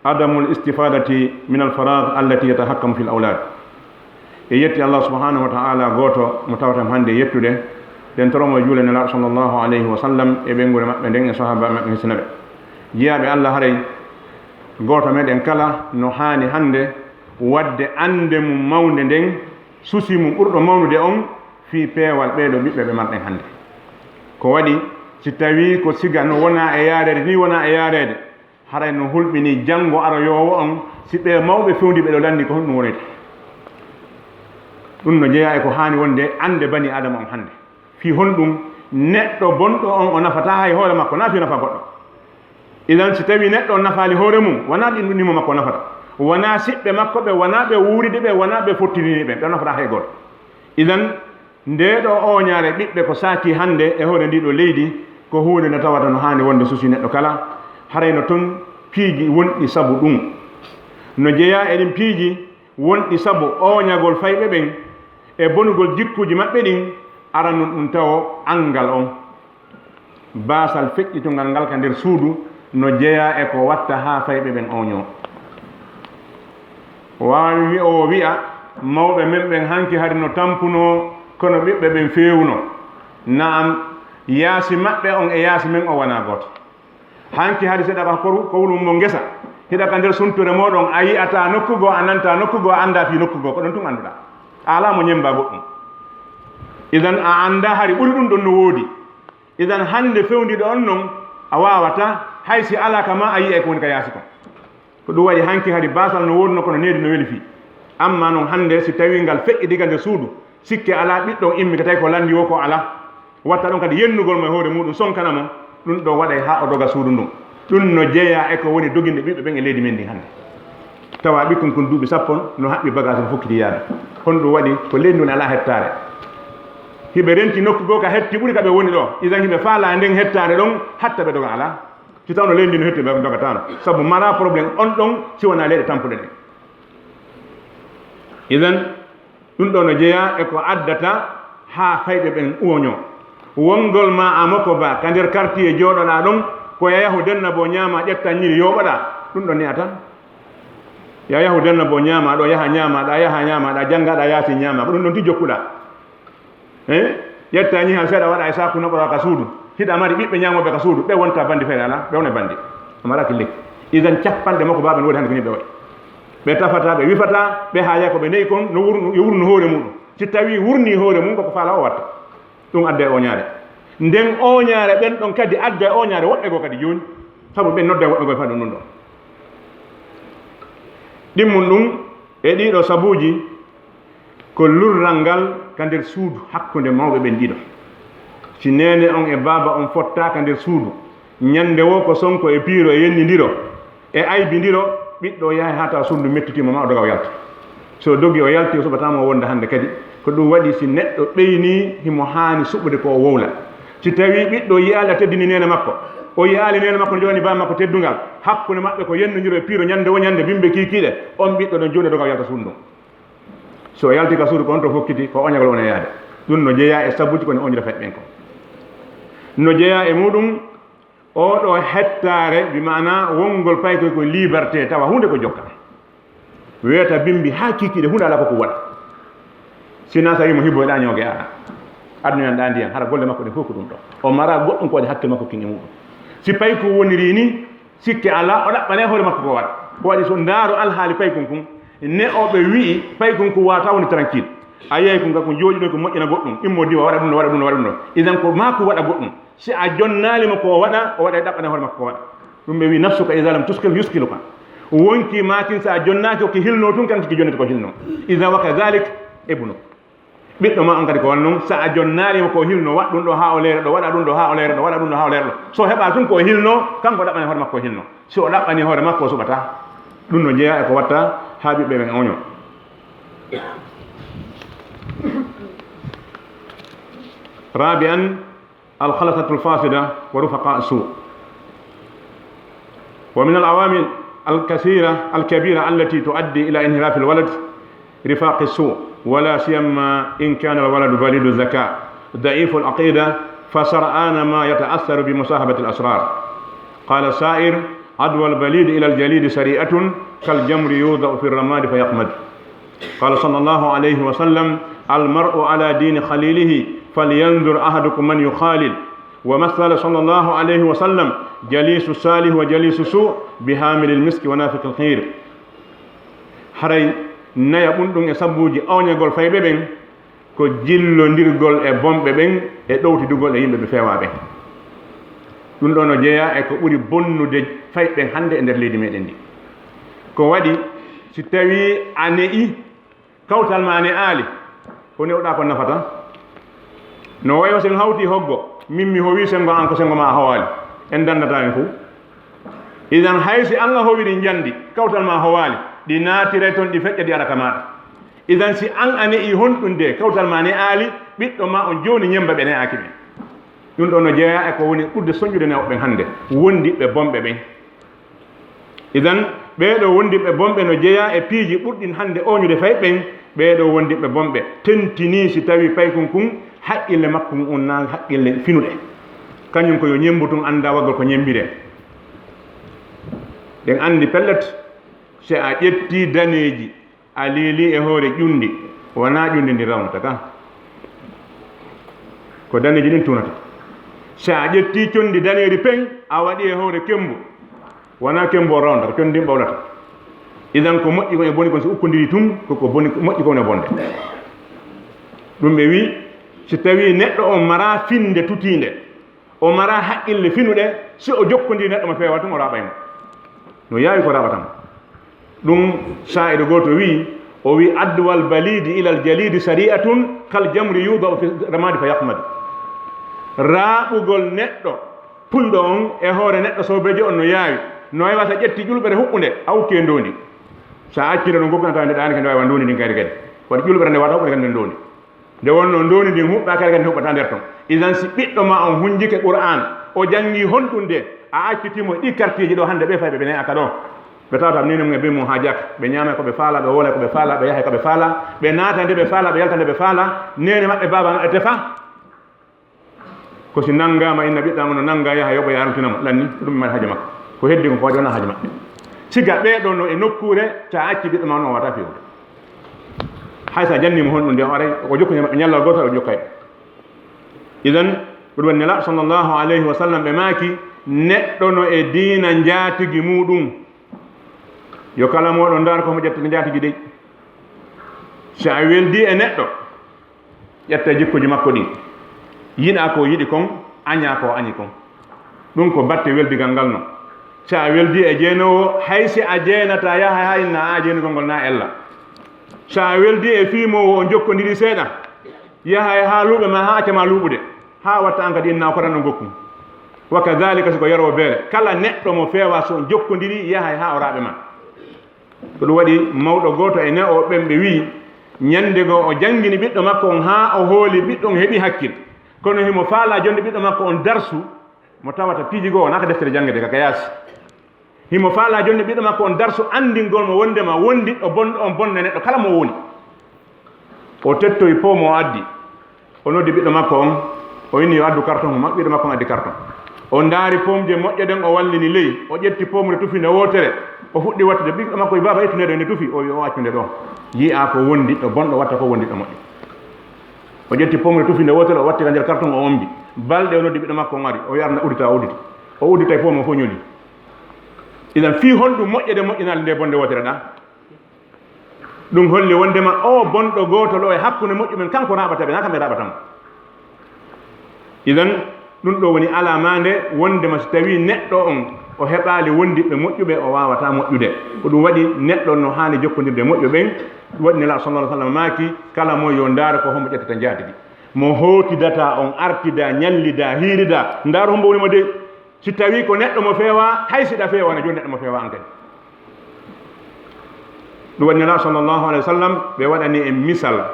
عدم الاستفادة من الفراغ التي يتحكم في الأولاد. E yetti Allah subhanahu wa ta'ala gooto mo tawata mo hannde yettude, den toro mo juule Nelaaɗo sallallahu alayhi wa sallam e ɓeynguure maɓɓe nden e sahaaba maɓɓe hisina ɓe. Jiyaaɓe Allah, haray gooto meɗen kala no haani hannde waɗde annde mum mawnde nden, susi mum ɓurɗo mawnude on fii peewal ɓee ɗoo ɓiɓɓe ɓe marɗen hannde. Ko waɗi si tawii ko siga no wona e yaareede, ni wona e yaareede, haray no hulɓinii janngo aroyoowo on, si ɓee mawɓe fewndii ɓe ɗoo lanndii ko honɗum wonirta. Ɗum no jeyaa e ko haani wonde annde banii Aadama on hannde. Fii honɗum? Neɗɗo bonɗo on o nafataa hay hoore makko, naa fii nafa goɗɗo. Idan, si tawii neɗɗo on nafaali hoore mum, wanaa ɗin ɗum nimo makko nafata. Wanaa siɓɓe makko ɓe, wanaa ɓe wuuridi ɓe, wanaa ɓe fottidini ɓe, ɓe nafataa hay gooto. Idan, ndee ɗoo ooñaare ɓiɓɓe ko saakii hannde e hoore ndii ɗoo leydi, ko huunde nde tawata no haani wonde susi neɗɗo kala, haray no ton piiji wonɗi sabu ɗum. No jeyaa e ɗin piiji wonɗi sabu ooñagol fayɓe ɓen e bonugol jikkuuji maɓɓe ɗin, aranun ɗum tawo anngal on. Baasal feƴƴitungal ngal ka nder suudu no jeyaa e ko watta haa fayɓe ɓen ooñoo. Waawi wi'oowo wi'a, mawɓe men ɓen hanki hari no tampunoo, kono ɓiɓɓe ɓen feewuno. Na'am, yaasi maɓɓe on e yaasi men on wanaa gooto. Hanki hari si hiɗa ka koru-, kowlu mo ngesa, hiɗa ka nder sunture mooɗon, a yi'ataa nokku goo, a nantaa nokku goo, a anndaa fii nokku goo, ko ɗon tun annduɗaa. A alaa mo ñemmbaa goɗɗum. Idan a anndaa hari ɓuri ɗum ɗon no woodi. Idan hannde fewndiiɗo on non, a waawataa, hay si alaa ka maa, a yi'ay ko woni ka yaasi kon. Ko ɗum waɗi hanki hari baasal no woodunoo kono needi no weli fii. Ammaa non hannde si tawii ngal feƴƴi diga nder suudu, sikke alaa ɓiɗɗo on immi ka tawi ko lanndi woo ko alaa. Watta ɗon kadi yennugol mo e hoore muuɗum, sonkana mo, ɗum ɗoo waɗay haa o doga suudu ndun. Ɗum no jeyaa e ko woni doginde ɓiɓɓe ɓen e leydi men ndin hannde. Tawa ɓikkon kun duuɓi sappo no haɓɓi bagage no fokkiti yaade. Honɗum waɗi? Ko leydi ndun alaa hettaare. Hiɓe renti nokku goo ka hetti ɓuri ka ɓe woni ɗoo. Idan hiɓe faalaa nden hettaare ɗon hatta ɓe doga alaa. Si tawno leydi ndin no hetti ɓe dogataano. Sabu maraa problème on ɗon si wonaa leyɗe tampuɗe ɗen. Idan ɗum ɗoo no jeyaa e ko addata haa fayɓe ɓen ooñoo. Wongol ma a moko ba ka nder quartier jooɗoɗaa ɗon, ko ya yahu denna bo ñaama ƴetta ñiiri yooɓoɗaa, ɗum ɗon ne'ataa. Ya yahu denna bo ñaama ɗoo, yaha ñaama ɗaa, yaha ñaama ɗaa, jannga ɗaa, yaasi ñaama, ko ɗum ɗon ti jokkuɗaa. Eh? Ƴetta ñiiha seeɗa waɗa e saaku noɓoɗaa ka suudu. Hiɗa mari ɓiɓɓe ñaamooɓe ka suudu, ɓe wonta bandi feere alaa, ɓe wona bandi. A maraaki lekki. Idan cappanɗe moko baaɓe no woodi hannde ko ñiɓɓe waɗi. Ɓe tafataa, ɓe wifataa, ɓe haaya ko ɓe ne'i kon, no wurnu, yo wurnu hoore muuɗum. Si tawii wurnii hoore mum, ko ko faalaa o watta. Ɗum adda e ooñaare. Nden ooñaare ɓen ɗon kadi adda e ooñaare woɓɓe goo kadi jooni. Sabu ɓen nodda e woɓɓe goo e faɗi ɗum ɗon. Ɗimmun ɗum e ɗiɗo sabuuji ko lurral ngal ka nder suudu hakkunde mawɓe ɓen ɗiɗo. Si neene on e baaba on fottaaka nder suudu, ñande woo ko sonko e piiro e yennindiro, e aybindiro, ɓiɗɗo o yahay haa tawa suudu ndun mettitii mo, ma o doga o yalta. So o dogii o yaltii, o suɓataa mo o wonda hande kadi. Ko ɗum waɗi si neɗɗo ɓeynii, himo haani suɓude ko o wowla. Si tawii ɓiɗɗo yi'aali a teddini neene makko, o yi'aali neene makko no jogani baaba makko teddungal, hakkunde maɓɓe ko yennindiro e piiro ñande woo ñande bimbi kiikiiɗe, on ɓiɗɗo ɗon jooni o doga o yalta suudu ndun. So o yaltii ka suudu ko on to fokkiti, ko ooñagol woni e yaade. Ɗum no jeyaa e sabuuji ko no ooñude fayɓe ɓen kon. No jeyaa e muuɗum, oo ɗoo hettaare, bi maanaa wonngol paykoy ko liberté, tawa huunde ko jokka. Weeta bimbi haa kiikiiɗe, huunde alaa ko ko waɗa. Sinaa so a wi'i mo hibbo e ɗaa ñooge ara. Aduna en ɗaa ndiyan, hara golle makko ɗen fof ko ɗum ɗoo. O maraa goɗɗum ko waɗi hakkil makko kin e muuɗum. Si paykun wonirii nii, sikke alaa, o ɗaɓɓanay hoore makko ko waɗa. Ko waɗi so ndaaro alhaali paykun kun, ne'ooɓe wi'i paykun kun waawataa woni tranquille. A yi'ay kun ka kun jooɗii ɗon ko moƴƴina goɗɗum, immoo diwa waɗa ɗum ɗoo, waɗa ɗum ɗoo, waɗa ɗum ɗoo. Idan ko maa kun waɗa goɗɗum. Si a jonnaali mo ko o waɗa, o waɗay ɗaɓɓanay hoore makko ko waɗa. Ɗum ɓe wi'i nafsuka iza lam tuskil yuskiluka. Wonkii maa kin si a jonnaaki ko ki hilnoo tun, kan ki jonnete ko hilnoo. Iza wa kadhalik ibnu. Ɓiɗɗo maa on kadi ko wano non, so a jonnaali mo ko o hilnoo, waɗ ɗum ɗoo haa o leera ɗoo, waɗa ɗum ɗoo haa o leera ɗoo, waɗa ɗum ɗoo haa o leera ɗoo. So o heɓaali tun ko o hilnoo, kanko ɗaɓɓani hoore makko ko o hilnoo. Si o ɗaɓɓanii hoore makko, o suɓataa. Ɗum no jeyaa e ko waɗata haa ɓiɓɓe ɓen ooñoo. رابعا، الخلطة الفاسدة ورفقاء السوء. ومن العوامل الكثيرة الكبيرة التي تؤدي إلى انحراف الولد رفاق السوء، ولا سيما إن كان الولد بليد الذكاء ضعيف العقيدة، فسرعان ما يتأثر بمصاحبة الأشرار. قال الشاعر: عدوى البليد إلى الجليد سريعة، كالجمر يوضع في الرماد فيخمد. قال صلى الله عليه وسلم: المرء على دين خليله، فلينظر أحدكم من يخالل. ومثل صلى الله عليه وسلم: جليس الصالح وجليس السوء بحامل المسك ونافخ الكير. Haray nayaɓun ɗum e sabuuji ooñagol fayɓe ɓen ko jillondirgol e bonɓe ɓen e ɗowtidugol e yimɓe ɓe feewaa ɓen. Ɗum ɗoo no jeyaa e ko ɓuri bonnude fayɓe ɓen hannde e nder leydi meɗen ndi. Ko waɗi si tawii a ne'i kawtal maa ne'aali, ko ne'uɗaa kon nafata? No wayi o sen hawtii hoggo, min mi howii senngo an ko senngo maa a howaali, en danndataa en fow. Idan hay si an a howiri njandi, kawtal maa howaali, ɗi naatiray ton, ɗi feƴƴa, ɗi ara ka maaɗa. Idan si an a ne'ii honɗun de, kawtal maa ne'aali, ɓiɗɗo maa on jooni ñemmba ɓe ne'aaki ɓen. Ɗum ɗoo no jeyaa e ko woni ɓurde soñƴude ne'ooɓe ɓen hannde, wondiɓɓe bonɓe ɓen. Idan, ɓee ɗoo wondiɓɓe bonɓe no jeyaa e piiji ɓurɗi hannde ooñude fayɓe ɓen. Ɓee ɗoo wondiɓɓe bonɓe tentinii si tawii paykun kun haqqille makkun on naa haqqille finuɗe. Kañun ko yo ñemmbu tun annda waggol ko ñemmbiree. Ɗen anndi pellet, si a ƴettii daneeji, a liilii e hoore ƴunndi, wonaa ƴunndi ndin rawnata ka. Ko daneeji ɗin tunata. Si a ƴettii conndi daneeri peŋ, a waɗii e hoore kemmbu, wonaa kemmbu on rawnata, ko conndi ndin ɓawlata. Idan ko moƴƴi kon e boni kon si ukkondirii tun, ko ko boni, moƴƴi kon e bonde. Ɗum ɓe wi'i, si tawii neɗɗo on maraa finnde tutiinde, o maraa haqqille finuɗe, si o jokkondirii neɗɗo mo feewaa tun, o raaɓay mo. No yaawi ko raaɓata mo. Ɗum saa'iru gooto wi'i, o wi'i: "Adwal balidi ilal jalidi sari'atun kal jamri yudau fi ramadi fa yahmadu." Raaɓugol neɗɗo pulɗo on e hoore neɗɗo soobeejo on no yaawi. No wayi wata ƴetti ƴulɓere huɓɓunde, a ukkee ndoondi. Sa accii nde ɗon gogganata nde ɗaani ke nde wawi wa ndoondi ndin kayri kadi. Waɗi ƴulɓere nde wata huɓɓunde kadi nden ndoondi. Nde wonno ndoondi ndin huɓɓa kayri kadi huɓɓata nder ton. Idan si ɓiɗɗo ma on hunjike Qur'an, o jangi honɗun de, a acciti mo ɗi kartiji ɗo hande ɓe fayɓe ɓe ne'aka ɗo. Ɓe tawata neene mum e be mum haajaka. Ɓe ñaamay ko ɓe faala, ɓe wolay ko ɓe faala, ɓe yahay ko ɓe faala, ɓe naata nde ɓe faala, ɓe yalta nde ɓe faala, neene maɓɓe baaba maɓɓe tefa. Ko si nanngaama inna ɓiɗɗo am no nannga yaha yoɓoya haltinamo, lanni, ko ɗum mi mari haaje makko. Ko heddi ko, ko waɗi wonaa haaje maɓɓe. Siga ɓee ɗoo no e nokkuure, sa acci ɓiɗɗo ma on o wata fewde. Hay sa jannimo honɗun de, o aray, o jokkani maɓɓe ñallal gootal, o jokkay. Idan, ko ɗum waɗi Nelaaɗo sallallahu alayhi wa sallam ɓe maaki, neɗɗo no e diina njaatigi muuɗum. Yo kala mooɗon ndaar ko mo ƴettata njaatigi dey. Si a weldi e neɗɗo, ƴetta jikkuuji makko ɗin. Yiɗa ko yiɗi kon, aña ko añi kon. Ɗum ko batte weldigal ngal no. Si a weldi e jeenoowo, hay si a jeenata, yaha haa inna a jeenugol ngol na ella. Si a weldi e fiimoowo, o jokkondiri seeɗa, yaha e haa luuɓe ma, haa acca ma luuɓude, haa watta an kadi inna o koran ɗon gokkum. Wa kadhalika si ko yaroowo beere, kala neɗɗo mo feewa so jokkondiri, yaha e haa o raaɓe ma. Ko ɗum waɗi mawɗo gooto e ne'ooɓe ɓen ɓe wi'i, ñande goo o janngini ɓiɗɗo makko on haa o hooli ɓiɗɗo on heɓi hakkil. Kono himo faalaa jonnde ɓiɗɗo makko on darsu mo tawata piiji goo wonaa ka deftere janngete ka, ka yaasi. Himo faalaa jonnde ɓiɗɗo makko on darsu anndingol mo wonndema wondiɗɗo bonɗo on bonnay neɗɗo kala mo o woni. O tettoyi pom o addi. O noddi ɓiɗɗo makko on, o inni yo addu karton mo, ɓiɗɗo makko on addi karton. O ndaari pomje moƴƴe ɗen, o wallini ley, o ƴetti pomre tufi nde wootere, o fuɗɗi wattude. Ɓiɗɗo makko wi, "Baaba, ittu nde ɗo nde tufi." O wi, "O accu nde ɗo." Yi'a ko wondiɗɗo bonɗo watta ko wondiɗɗo moƴƴo. O ƴetti pomre tufi nde wootere, o watti ka nder karton, o ombi. Balɗe o noddi ɓiɗɗo makko on ari, o wi, "Arana uddita." O udditi. O udditay pom o fof ñoli. Idan fii honɗum moƴƴere moƴƴinaali nde bonde wootere ɗa? Ɗum holli wondema o bonɗo gootol o e hakkunde moƴƴuɓen, kanko raɓata ɓe, na kamɓe raɓata mo. Idan, ɗum ɗo woni alamaande wondema si tawi neɗɗo on o heɓaali wondiɓɓe moƴƴuɓe, o waawata moƴƴude. Ko ɗum waɗi neɗɗo on no haani jokkondirde e moƴƴuɓe ɓen. Ɗum waɗi Nelaaɗo sallallahu alaihi wasallam maaki, kala mo yo ndaar ko homo ƴettata njaatigi. Mo hootidata on, artida, ñallida, hiirida, ndaar hombo woni mo dey. Si tawii ko neɗɗo mo feewaa, hay si ɗa feewaano, jooni neɗɗo mo feewaa an kadi. Ɗum waɗi Nelaaɗo sallallahu alaihi wasallam, ɓe waɗani en misal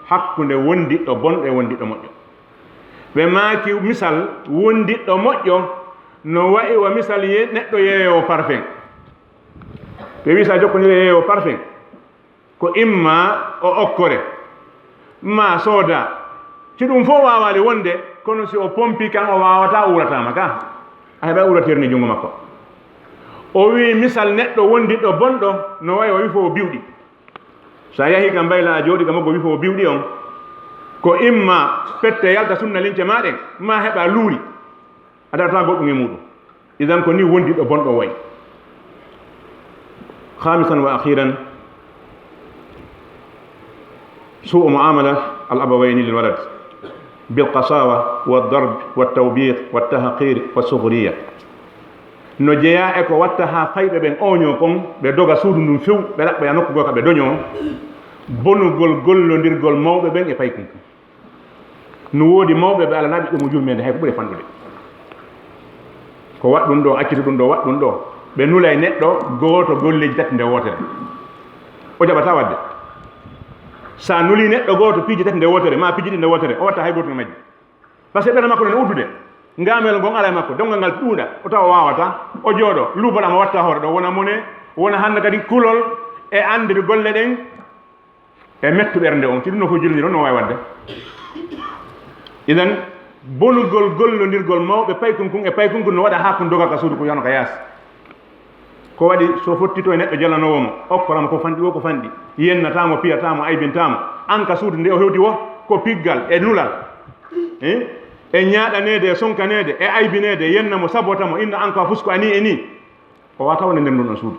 hakkunde wondiɗɗo bonɗo e wondiɗɗo moƴƴo. Ɓe maaki misal wondiɗɗo moƴƴo no wa'i wa misal ye-, neɗɗo yeeyoowo parfum. Ɓe wi'i si a jokkondire yeeyoowo parfum, ko imma o okkore, ma sooda. Si ɗum fof waawaali wonde, kono si o pompi kan, o waawata, o urataama ka. A heɓa urateeri ni junngo makko. O wi'i misal neɗɗo wondiɗɗo bonɗo no wayi o wifoowo biwɗi. So a yahii ka mbayla, a jooɗii ka maggo wifoowo biwɗi on, ko imma pette yalta sunna lince maa ɗen, ma heɓa luuri. A darata goɗɗum e muɗum. Idan ko ni wondiɗɗo bonɗo wayi. Khamisan wa akhiran, su'u mu'amala al abawayni lil walad bil qasawa wad darb wat tawbiq wat tahqir was sughriya. No jeyaa e ko watta haa fayɓe ɓen ooñoo kon, ɓe doga suudu ndun few, ɓe raɓɓoya nokku goo ka ɓe doñoo, bonugol gollondirgol mawɓe ɓen e paykun kun. No woodi mawɓe ɓe Alla naɓi ɗum yurmeende hay ko ɓuri fanɗude. Ko waɗ ɗum ɗo, accitu ɗum ɗo, waɗ ɗum ɗo. Ɓe nulay neɗɗo gooto golleeji tati nde wootere. O jaɓataa waɗde. Sa nuli neɗɗo gooto piiji tati nde wootere, ma piiji ɗiɗi nde wootere, o watta hay gooto e majji. Par ce que ɓernde makko no uddude. Ngaamel ngon alaa e makko, donngal ngal ɗuuɗa, o tawa o waawata, o jooɗo, luubalaa mo watta hoore ɗo, wona mone, wona hannde kadi kulol e anndude golle ɗen. E mettu ɓernde on, si ɗum no fof jillondiri on, no waawi waɗde. Idan, bonugol gollondirgol mawɓe paykun kun e paykun kun no waɗa haa kun doga ka suudu kun, yano ka yaasi. Ko waɗi, so fottito e neɗɗo jalanoowo mo, okkoramo ko fanɗi, wo ko fanɗi, yennataa mo, piyataa mo, aybintaa mo. An ka suudu nde o hewti wo, ko piggal e nulal. Eh? E ñaaɗaneede, e sonkaneede, e aybineede, yenna mo, sabota mo, inna an ko a fusko a nii e nii. O waawata wonde nder ndun ɗon suudu.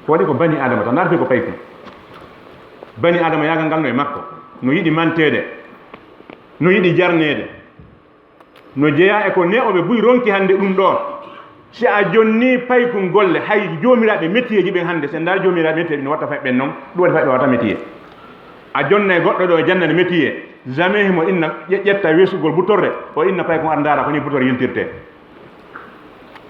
Ko waɗi ko bani Adama tan, ndaar fii ko paykun. Bani Adama yaagal ngal no e makko. No yiɗi manteede. No yiɗi jarneede. No jeyaa e ko ne'ooɓe buy ronki hannde ɗum ɗoo. Si a jonnii paykun golle, hay joomiraaɓe metiyeeji ɓen hannde, si en ndaar joomiraaɓe metiyeeji no watta fayɓe ɓen non, ɗum waɗi fayɓe watta metiye. A jonnay goɗɗo ɗo e jannere metiye, jamais himo inna ƴe-, ƴetta weesugol butorre, o inna paykun ar ndaara ko ni butorre yiltirte.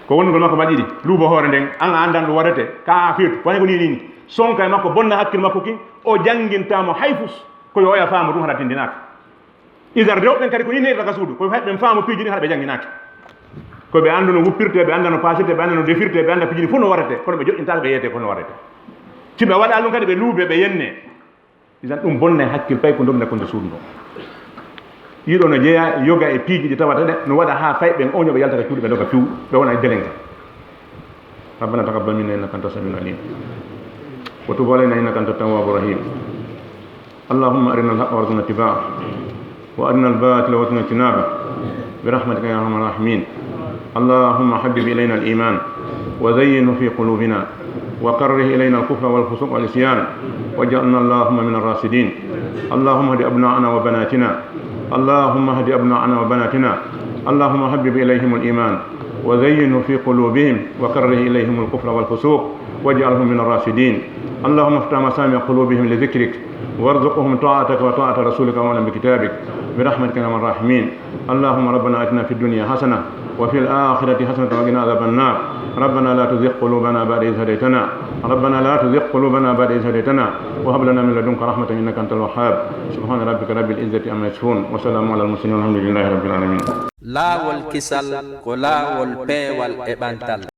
Ko wonugol makko balɗe ɗiɗi, luubo hoore nden, an a anndan ɗum waɗete, ka a feetu, woni ko ni ni ni. Sonka e makko, bonna hakkil makko kin, o janngintaa mo hay fus, ko yo oya faamu ɗum haɗa tindinaaka. Idan rewɓe ɓen kadi ko ni neɗɗo ka suudu, ko hay ɓen faamu piiji ɗin haɗa ɓe jannginaaki. Ko ɓe annduno wuppirte, ɓe annda no paasirte, ɓe annda no defirte, ɓe annda piiji ɗin fof no waɗete, kono ɓe joƴƴintaaka ɓe yeeyete ko no waɗete. Si ɓe waɗa ɗum kadi ɓe luube, ɓe yenne. Idan ɗum bonnay hakkil paykun dogi nakkunde suudu ndun. Ɗiɗo no jeyaa yoga e piiji ɗi tawata ɗe no waɗa haa fayɓe ɓen ooñoo ɓe yalta ka cuuɗi ɓe doga piw, ɓe wona e delenka. ربنا تقبل منا إنك أنت السميع العليم وتب علينا إنك أنت التواب الرحيم. اللهم أرنا الحق وارزقنا اتباعه وأرنا الباطل وارزقنا اجتنابه برحمتك يا أرحم الراحمين. اللهم حبب إلينا الإيمان وزينه في قلوبنا وكره إلينا الكفر والفسوق والعصيان واجعلنا اللهم من الراشدين. اللهم اهد أبناءنا وبناتنا اللهم اهد أبناءنا وبناتنا. اللهم حبب إليهم الإيمان وزينه في قلوبهم وكره إليهم الكفر والفسوق واجعلهم من الراشدين. اللهم افتح مسامع قلوبهم لذكرك وارزقهم طاعتك وطاعة رسولك وعملا بكتابك برحمتك يا أرحم الراحمين. اللهم ربنا آتنا في الدنيا حسنة وفي الآخرة حسنة وقنا عذاب النار. ربنا لا تزغ قلوبنا بعد إذ هديتنا. ربنا لا تزغ قلوبنا بعد إذ هديتنا وهب لنا من لدنك رحمة إنك أنت الوهاب. سبحان ربك رب العزة عما يصفون وسلام على المرسلين والحمد لله رب العالمين. Laawol kisal ko laawol peewal e ɓantal.